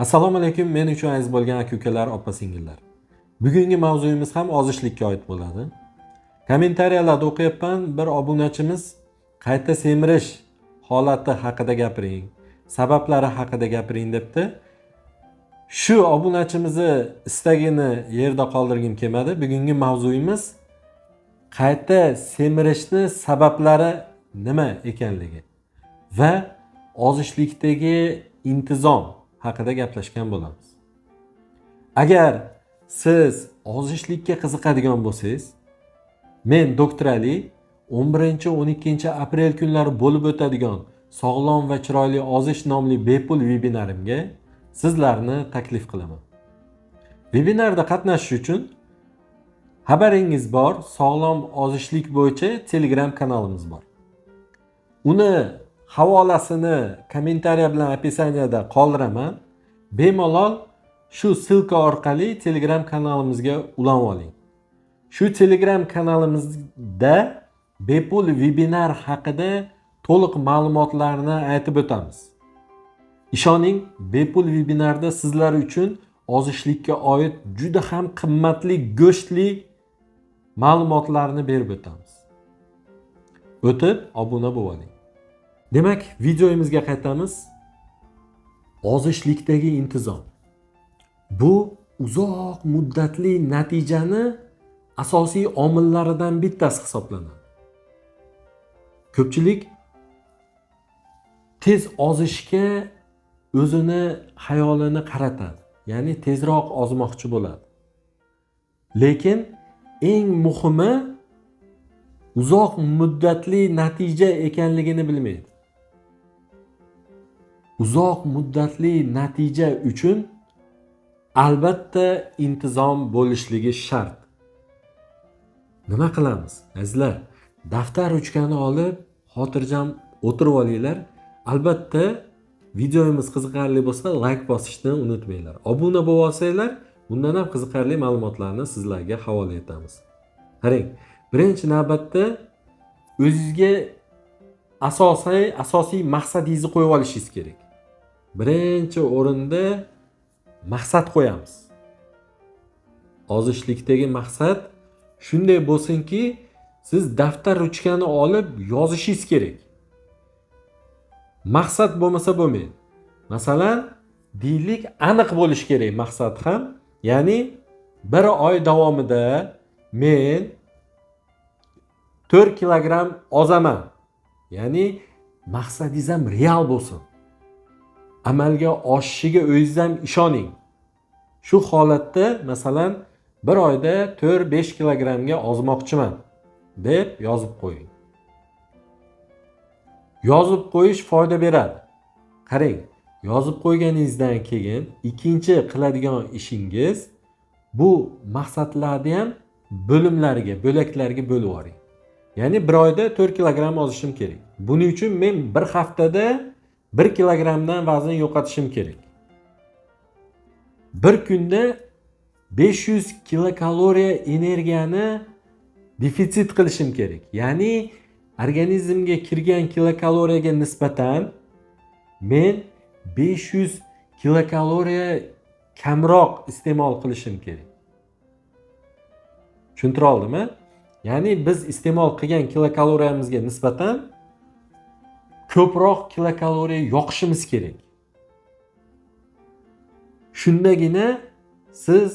Assalomu alaykum, men uchun aziz bo'lgan aka-ukalar, opa-singillar. Bugungi mavzuyimiz ham ozishlikka oid bo'ladi. Kommentariyalarda o'qiyapman, bir obunachimiz qayta semirish holati haqida gapiring, sabablari haqida gapiring debdi. Shu obunachimizni istagini yerda qoldirgim kelmadi. Bugungi mavzuyimiz qayta semirishni sabablari nima ekanligi va ozishlikdagi intizom haqida gaplashgan bo'lamiz. Agar siz ozishlikka qiziqadigan bo'lsangiz, men doktor Ali 11-12 aprel kunlari bo'lib o'tadigan Sog'lom va chiroyli ozish nomli bepul vebinarimga sizlarni taklif qilaman. Vebinarda qatnashish uchun xabaringiz bor, sog'lom ozishlik bo'yicha Telegram kanalimiz bor. Uni havolasini kommentariya bilan описание da qoldiraman. Bemalol shu ссылка orqali Telegram kanalimizga ulanib oling. Shu Telegram kanalimizda bepul vebinar haqida to'liq ma'lumotlarni aytib o'tamiz. Ishoning, bepul vebinarda sizlar uchun ozishlikka oid juda ham qimmatli, go'shtli ma'lumotlarni berib o'tamiz. O'tib obuna bo'lib oling. Demak, videomizga qaytamiz. Ozishlikdagi intizom. Bu uzoq muddatli natijani asosiy omillaridan bittasi hisoblanadi. Ko'pchilik tez ozishga o'zini xayolini qaratadi. Ya'ni tezroq ozmoqchi bo'ladi. Lekin eng muhimi uzoq muddatli natija ekanligini bilmaydi. Uzoq muddatli natija uchun albatta intizom bo'lishligi shart. Nima qilamiz? Azizlar, daftar, ruchkani olib, xotirjam o'tirib olinglar. Albatta, videomiz qiziqarli bo'lsa, layk bosishni unutmanglar. Obuna bo'lib olsanglar, bundan ham qiziqarli ma'lumotlarni sizlarga havola etamiz. Qarang, birinchi navbatda o'zingizga asosiy maqsadingizni qo'yib olishingiz kerak. Birinchi o'rinda maqsad qo'yamiz. Ozishlikdagi maqsad shunday bo'lsinki, siz daftar, ruchkani olib yozishingiz kerak. Maqsad bo'lmasa bo'lmaydi. Masalan, deylik, aniq bo'lishi kerak maqsad ham. Ya'ni bir oy davomida men 4 kilogramm ozaman. Ya'ni maqsadingiz ham real bo'lsin. Amalga oshishiga o'zingiz ham ishoning. Shu holatda, masalan, bir oyda 4-5 kilogrammga ozmoqchiman deb yozib qo'ying. Yozib qo'yish foyda beradi. Qarang, yozib qo'yganingizdan keyin ikkinchi qiladigan ishingiz bu maqsadlarni ham bo'limlarga, bo'laklarga bo'lib yuboring. Ya'ni bir oyda 4 kilogramm ozishim kerak. Buning uchun men bir haftada 1 kilogrammdan vazn yo'qotishim kerak. Bir kunda 500 kilokaloriya energiyani defitsit qilishim kerak. Ya'ni organizmga kirgan kilokaloriyaga nisbatan men 500 kilokaloriya kamroq iste'mol qilishim kerak. Tushuntira oldimmi? Ya'ni biz iste'mol qilgan kilokaloriyamizga nisbatan ko'proq kilokaloriya yoqishimiz kerak. Shundagina siz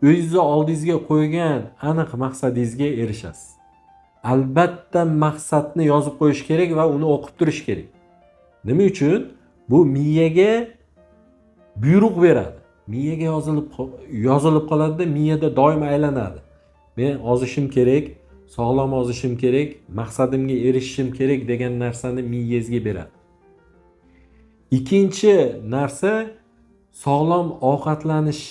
o'zingizni oldingizga qo'ygan aniq maqsadingizga erishasiz. Albatta maqsadni yozib qo'yish kerak va uni o'qib turish kerak. Nima uchun? Bu miyaga buyruq beradi. Miyaga yozilib qoladida, miyada doim aylanadi. Men ozishim kerak, sog'lom ozishim kerak, maqsadimga erishishim kerak degan narsani miyangizga beradi. Ikkinchi narsa sog'lom ovqatlanish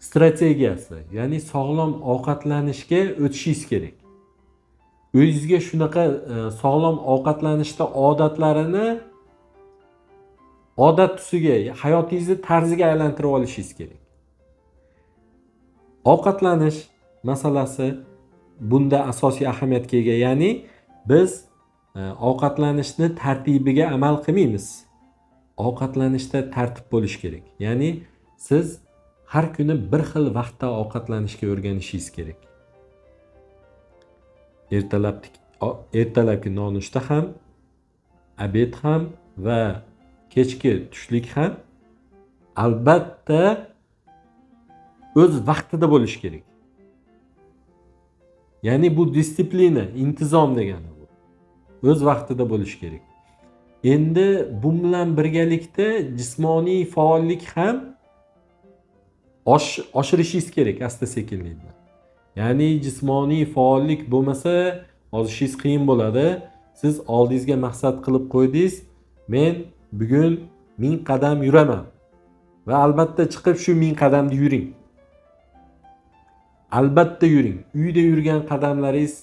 strategiyasi, ya'ni sog'lom ovqatlanishga o'tishingiz kerak. O'zingizga shunaqa sog'lom ovqatlanishda odatlarini odat tusiga, hayotingizni tarziga aylantirib olishingiz kerak. Ovqatlanish masalasi bunda asosiy ahamiyatga ega. Ya'ni biz ovqatlanishni tartibiga amal qilmaymiz. Ovqatlanishda tartib bo'lishi kerak. Ya'ni siz har kuni bir xil vaqtda ovqatlanishga o'rganishingiz kerak. Ertalabki nonushta ham, obed ham va kechki tushlik ham albatta o'z vaqtida bo'lishi kerak. Ya'ni bu disiplina, intizom degani bu. O'z vaqtida bo'lishi kerak. Endi bu bilan birgalikda jismoniy faollik ham oshirishingiz kerak asta-sekinlik bilan. Ya'ni jismoniy faollik bo'lmasa ozishingiz qiyin bo'ladi. Siz oldingizga maqsad qilib qo'ydingiz, men bugun 1000 qadam yuraman va albatta chiqib shu 1000 qadamni yuring. Albatta yuring. Uyda yurgan qadamlaringiz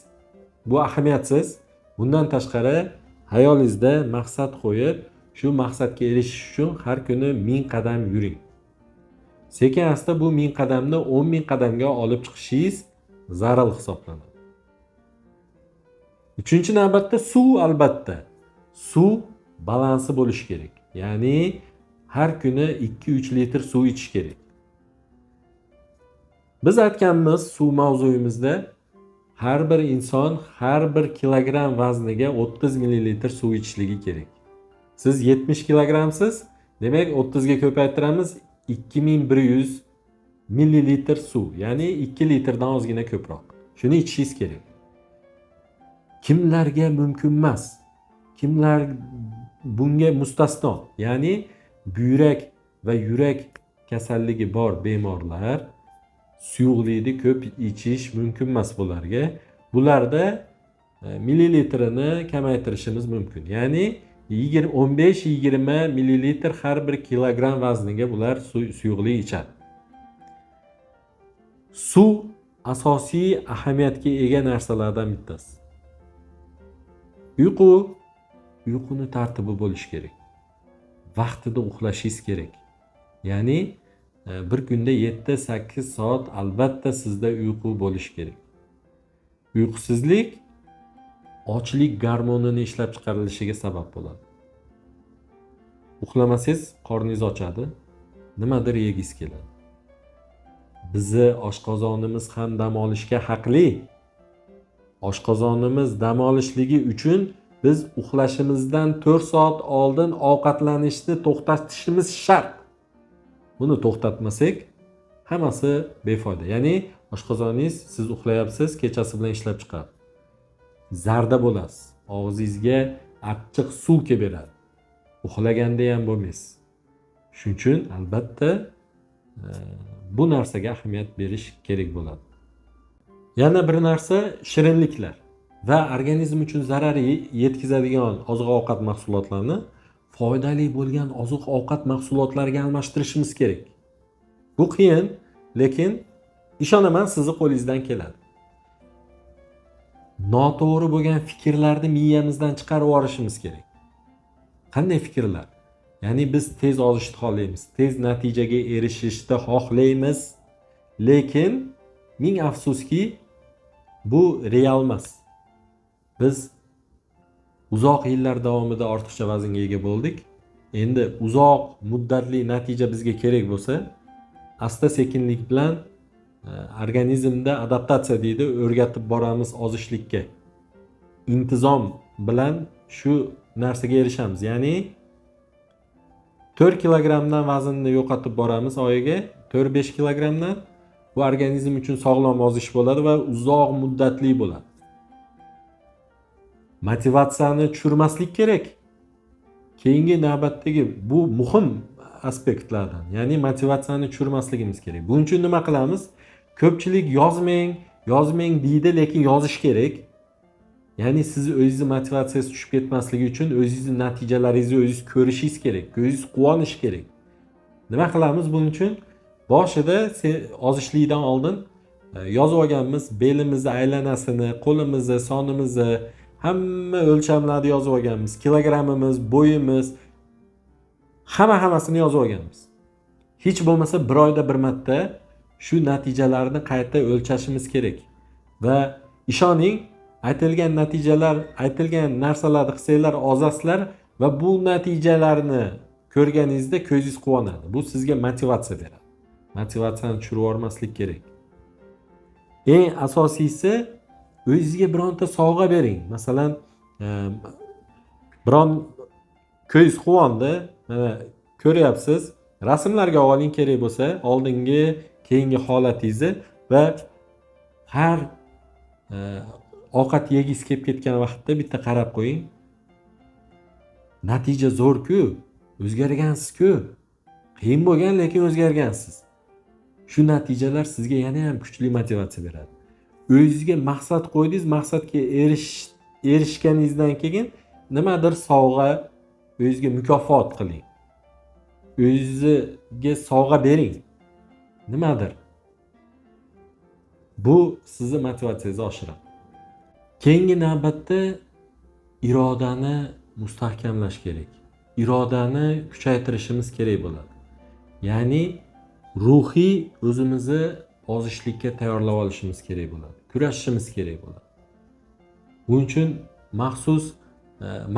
bu ahamiyatsiz. Bundan tashqari hayolingizda maqsad qo'yib, shu maqsadga erishish uchun har kuni 1000 qadam yuring. Sekin asta bu 1000 qadamni 10.000 qadamga olib chiqishingiz zarur hisoblanadi. Uchinchi navbatda suv, albatta. Suv balansi bo'lishi kerak. Ya'ni har kuni 2-3 litr suv ichish kerak. Biz aytganmiz suv mavzuyimizda har bir inson har bir kilogramm vazniga 30 millilitr suv ichishligi kerak. Siz 70 kilogrammsiz, demak 30 ga ko'paytiramiz, 2100 millilitr suv, ya'ni 2 litrdan ozgina ko'proq. Shuni ichishingiz kerak. Kimlarga mumkin emas? Kimlar bunga mustasno? Ya'ni buyrak va yurak kasalligi bor bemorlar suyuqlikni ko'p ichish mumkin emas bularga. Bularda millilitrini kamaytirishimiz mumkin. Ya'ni 15-20 millilitr har bir kilogramm vazniga bular suyuqlik ichadi. Suv asosiy ahamiyatga ega narsalardan bittasi. Uyqu, uyquni tartibi bo'lishi kerak. Vaqtida uxlashingiz kerak. Ya'ni bir kunda 7-8 soat albatta sizda uyqu bo'lishi kerak. Uyqusizlik ochlik gormonini ishlab chiqarilishiga sabab bo'ladi. Uxlamasangiz qorningiz ochadi, nimadir yegingiz keladi. Bizi oshqozonimiz ham dam olishga haqli. Oshqozonimiz dam olishligi uchun biz uxlashimizdan 4 soat oldin ovqatlanishni to'xtatishimiz shart. Buni to'xtatmasak hammasi befoyda. Ya'ni oshqozoningiz, siz uxlayapsiz, kechasi bilan ishlab chiqadi. Zarda bo'lasiz. Og'zingizga achchiq suv kelib beradi. Uxlaganda ham bo'lmaysiz. Shuning uchun albatta bu narsaga ahamiyat berish kerak bo'ladi. Yana bir narsa shirinliklar va organizm uchun zarar yetkazadigan oziq-ovqat mahsulotlarini foydali bo'lgan oziq-ovqat mahsulotlariga almashtirishimiz kerak. Bu qiyin, lekin ishonaman sizni qo'lingizdan keladi. Noto'g'ri bo'lgan fikrlarni miyamizdan chiqarib yuborishimiz kerak. Qanday fikrlar? Ya'ni biz tez ozishni xohlaymiz, tez natijaga erishishni xohlaymiz, lekin ming afsuski bu real emas. Biz uzoq yillar davomida ortiqcha vaznga ega bo'ldik. Endi uzoq muddatli natija bizga kerak bo'lsa, asta-sekinlik bilan organizmda adaptatsiya deydi, o'rgatib boramiz ozishlikka. Intizom bilan shu narsaga erishamiz. Ya'ni 4 kilogrammdan vaznni yo'qotib boramiz oyiga, 4-5 kilogrammdan. Bu organizm uchun sog'lom ozish bo'ladi va uzoq muddatli bo'ladi. Motivatsiyani tushirmaslik kerak. Keyingi navbatdagi bu muhim aspektlardan, ya'ni motivatsiyani tushirmasligimiz kerak. Buning uchun nima qilamiz? Ko'pchilik yozmang, yozmang deydi, lekin yozish kerak. Ya'ni sizni o'zingizni motivatsiyangiz tushib ketmasligi uchun o'zingizni natijalaringizni o'zingiz ko'rishingiz kerak, ko'zingiz quvonishi kerak. Nima qilamiz buning uchun? Boshida ozishlikdan oldin yozib olganmiz, belimizni aylanasini, qo'limizni, sonimizni, hamma o'lchamlarni yozib olganmiz, kilogrammimiz, bo'yimiz, hammasini yozib olganmiz. Hech bo'lmasa bir oyda bir marta shu natijalarni qayta o'lchashimiz kerak. Va ishoning, aytilgan natijalar, aytilgan narsalarni qilsanglar ozasizlar va bu natijalarni ko'rganingizda ko'zingiz quvonadi. Bu sizga motivatsiya beradi. Motivatsiyani tushirib yubormaslik kerak. Eng asosiysi, o'zingizga bironta sovg'a bering. Masalan, biron ko'zingiz quvondi, mana ko'ryapsiz, rasmlarga oling kerak bo'lsa, oldingi, keyingi holatingizni va har ovqat yegingiz kelib ketgan vaqtda bitta qarab qo'ying. Natija zo'r-ku, o'zgargansiz-ku. Qiyin bo'lgan, lekin o'zgargansiz. Shu natijalar sizga yana ham kuchli motivatsiya beradi. O'zingizga maqsad qo'ydingiz, maqsadga erishganingizdan keyin nimadir sovg'a, o'zingizga mukofot qiling. O'zingizga sovg'a bering. Nimadir. Bu sizni motivatsiyangizni oshiradi. Keyingi navbatda irodani mustahkamlash kerak. Irodani kuchaytirishimiz kerak bo'ladi. Ya'ni ruhiy o'zimizni ozishlikka tayyorlab olishimiz kerak bo'ladi. Kurashishimiz kerak bo'ladi. Buning uchun maxsus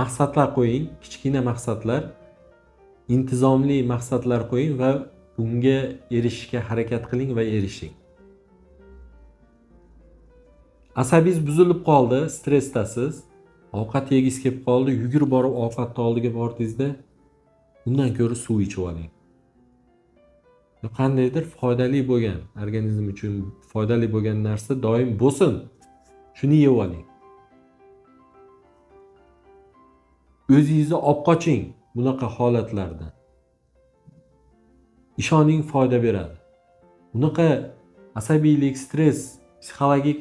maqsadlar qo'ying, kichkina maqsadlar, intizomli maqsadlar qo'ying va bunga erishishga harakat qiling va erishing. Asabingiz buzilib qoldi, stressdasiz, ovqat yegingiz kelib qoldi, yugurib borib ovqatni oldiga bordingizda, undan ko'ra suv ichib oling. Qandaydir foydali bo'lgan, organizm uchun foydali bo'lgan narsa doim bo'lsin. Shuni yeb oling. O'zingizni olib qoching bunaqa holatlardan. Ishoning, foyda beradi. Bunaqa asabiylik, stress, psixologik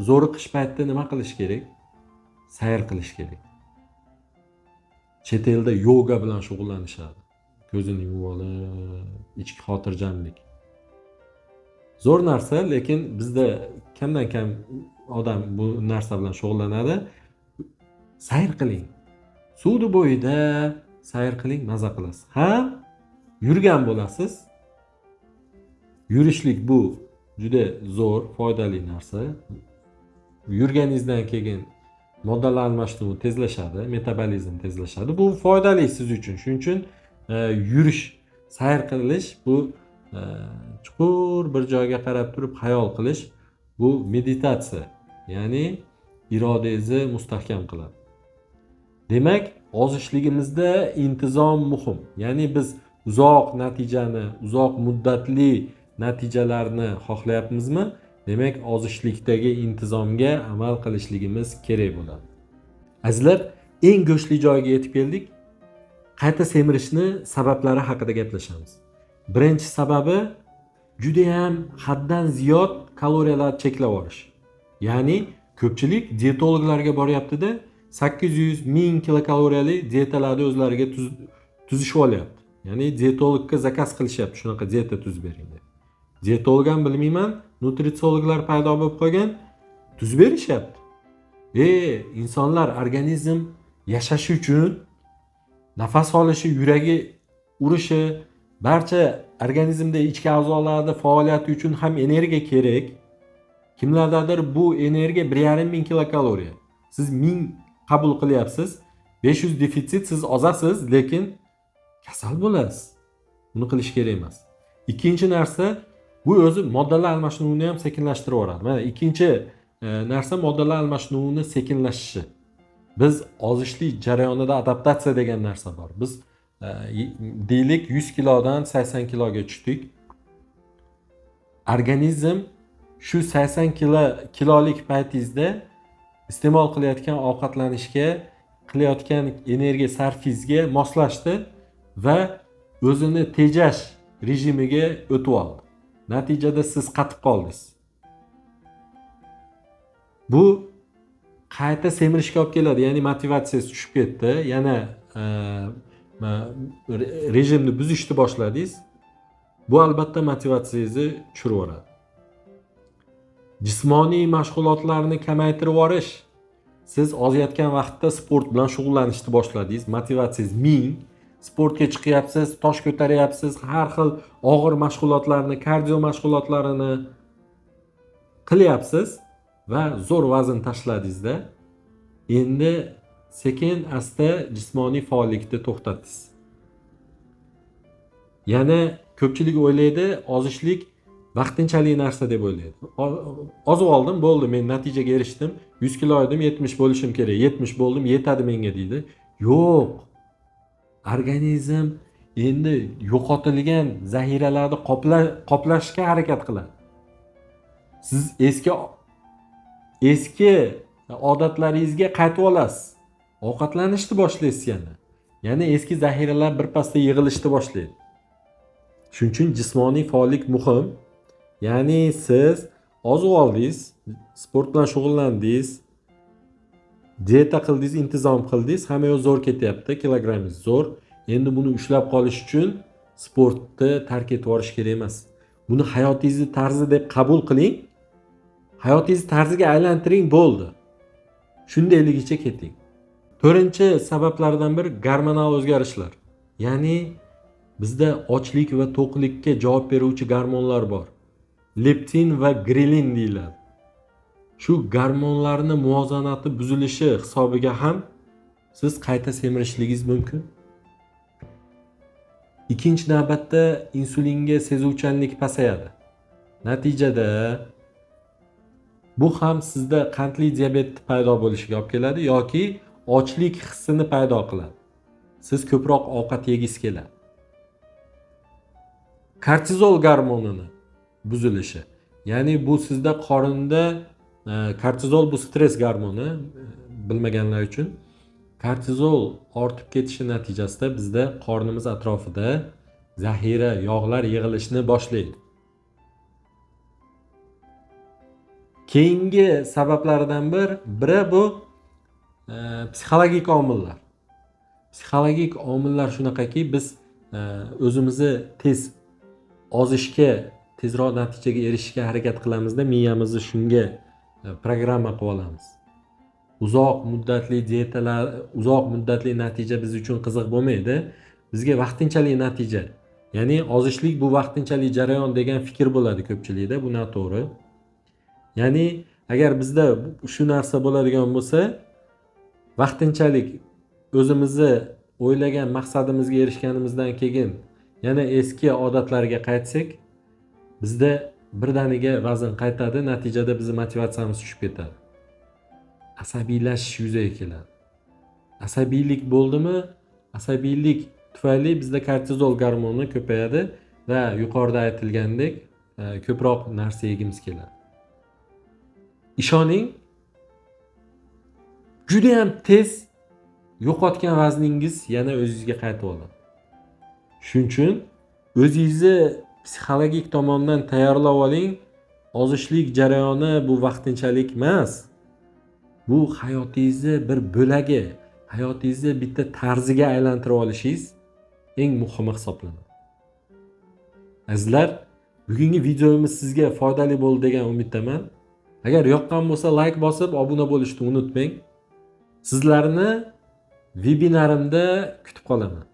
zo'riqish paytida nima qilish kerak? Sayr qilish kerak. Chet elda yoga bilan shug'ullanishadi. Ko'zini yumib olib, ichki xotirjamlik. Zo'r narsa, lekin bizda kamdan kam odam bu narsa bilan shug'ullanadi. Sayr qiling. Suvni bo'yida sayr qiling, maza qilasiz. Ha, yurgan bo'lasiz. Yurishlik bu juda zo'r, foydali narsa. Yurganingizdan keyin moddalar almashinuvi tezlashadi, metabolizm tezlashadi. Bu foydali siz uchun. Shuning uchun yurish, sayr qilish bu chuqur bir joyga qarab turib xayol qilish, bu meditatsiya, ya'ni irodangizni mustahkam qiladi. Demak, ozishligimizda intizom muhim. Ya'ni biz uzoq natijani, uzoq muddatli natijalarni xohlayapmizmi? Demak, ozishlikdagi intizomga amal qilishligimiz kerak bo'ladi. Azizlar, eng go'shtli joyga yetib keldik. Qayta semirishni sabablari haqida gaplashamiz. Birinchi sababi juda ham haddan ziyod kaloriyalar cheklab olish. Ya'ni ko'pchilik diyetologlarga boryapti-da, 800 ming kilokaloriyali diyetalarni o'zlariga tuzishib olyapti. Ya'ni diyetologga zakaz qilishyapti, shunaqa diyeta tuzib bering deb. Diyetolog ham bilmayman, nutritsiologlar paydo bo'lib qolgan, tuzib berishyapti. Insonlar, organizm yashashi uchun nafas olishi, yuragi urishi, barcha organizmda ichki a'zolarda faoliyati uchun ham energiya kerak. Kimlardadir bu energiya 1,5 ming kilokaloriya. Siz 1000 qabul qilyapsiz, 500 defitsit, siz ozasiz, lekin kasal bo'lasiz. Buni qilish kerak emas. Ikkinchi narsa, bu o'zi moddalar almashinuvini ham sekinlashtirib yuboradi. Mana ikkinchi narsa moddalar almashinuvini sekinlashishi. Biz ozishlik jarayonida adaptatsiya degan narsa bor. Biz deylik 100 kilodan 80 kiloga tushdik. Organizm shu 80 kilolik paytingizda iste'mol qilayotgan ovqatlanishga, qilayotgan energiya sarfingizga moslashdi va o'zini tejash rejimiga o'tib oldi. Natijada siz qatib qoldingiz. Bu qayta semirishga olib keladi, ya'ni motivatsiyangiz tushib ketdi, yana rejimni buzishni boshladingiz. Bu albatta motivatsiyangizni tushirib yuboradi. Jismoniy mashg'ulotlarni kamaytirib yuborish. Siz ozayotgan vaqtda sport bilan shug'ullanishni boshladingiz, motivatsiyangiz 1000, sportga chiqyapsiz, tosh ko'taryapsiz, har xil og'ir mashg'ulotlarni, kardio mashg'ulotlarini qilyapsiz va zo'r vazn tashladingizda, endi sekin asta jismoniy faollikni to'xtatdingiz. Yana ko'pchilik o'ylaydi, ozishlik vaqtinchalik narsa deb o'ylaydi. Ozib oldim, bo'ldi, men natijaga erishdim. 100 kilo edim, 70 bo'lishim kerak. 70 bo'ldim, yetadi menga deydi. Yo'q. Organizm endi yo'qotilgan zaxiralarni qoplashga harakat qiladi. Siz eski odatlaringizga qaytib olasiz. Ovqatlanishni boshlaysiz yana. Ya'ni eski zaxiralar birpasda yig'ilishni boshlaydi. Shuning uchun jismoniy faollik muhim. Ya'ni siz ozib oldingiz, sport bilan shug'ullandingiz, dieta qildingiz, intizom qildingiz, hamma yo'q zo'r ketyapti, kilogrammingiz zo'r. Endi buni ushlab qolish uchun sportni tark etib yuborish kerak emas. Buni hayotingizni tarzi deb qabul qiling. Hayotingizni tarziga aylantiring, bo'ldi. Shundayligicha keting. To'rtinchi sabablardan biri gormonal o'zgarishlar. Ya'ni bizda ochlik va to'qlikka javob beruvchi gormonlar bor. Leptin va grelin deyiladi. Shu gormonlarni muvozanati buzilishi hisobiga ham siz qayta semirishligingiz mumkin. Ikkinchi navbatda insulinga sezuvchanlik pasayadi. Natijada bu ham sizda qandli diabet paydo bo'lishiga olib keladi yoki ochlik hissini paydo qiladi. Siz ko'proq ovqat yegingiz keladi. Kortizol gormonini buzilishi. Ya'ni bu sizda qorinda kortizol bu stress gormoni, bilmaganlar uchun. Kortizol ortib ketishi natijasida bizda qornimiz atrofida zaxira yog'lar yig'ilishni boshlaydi. Keyingi sabablaridan biri bu psixologik omillar. Psixologik omillar shunaqaki, biz o'zimizni tez ozishga, tezroq natijaga erishishga harakat qilamizda, miyamizni shunga programma qilib olamiz. Uzoq muddatli dietalar, uzoq muddatli natija biz uchun qiziq bo'lmaydi. Bizga vaqtinchalik natija, ya'ni ozishlik bu vaqtinchalik jarayon degan fikr bo'ladi ko'pchilikda, bu noto'g'ri. Ya'ni agar bizda shu narsa bo'ladigan bo'lsa, vaqtinchalik o'zimizni o'ylagan maqsadimizga erishganimizdan keyin yana eski odatlarga qaytsak, bizda birdaniga vazn qaytadi, natijada bizning motivatsiyamiz tushib ketadi. Asabiylashish yuzaga keladi. Asabiylik bo'ldimi? Asabiylik tufayli bizda kortizol gormoni ko'payadi va yuqorida aytilgandek ko'proq narsa yegimiz keladi. Ishoning, juda ham tez yo'qotgan vazningiz yana o'zingizga qaytib oladi. Shuning uchun o'zingizni psixologik tomondan tayyorlab oling. Ozishlik jarayoni bu vaqtinchalik emas. Bu hayotingizni bir bo'lagi, hayotingizni bitta tarziga aylantirib olishingiz eng muhimi hisoblanadi. Azizlar, bugungi videomiz sizga foydali bo'ldi degan umiddaman. Agar yoqqan bo'lsa like bosib, obuna bo'lishni unutmang. Sizlarni vebinarimda kutib qolaman.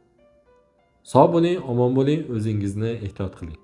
Sog' bo'ling, omon bo'ling, o'zingizni ehtiyot qiling.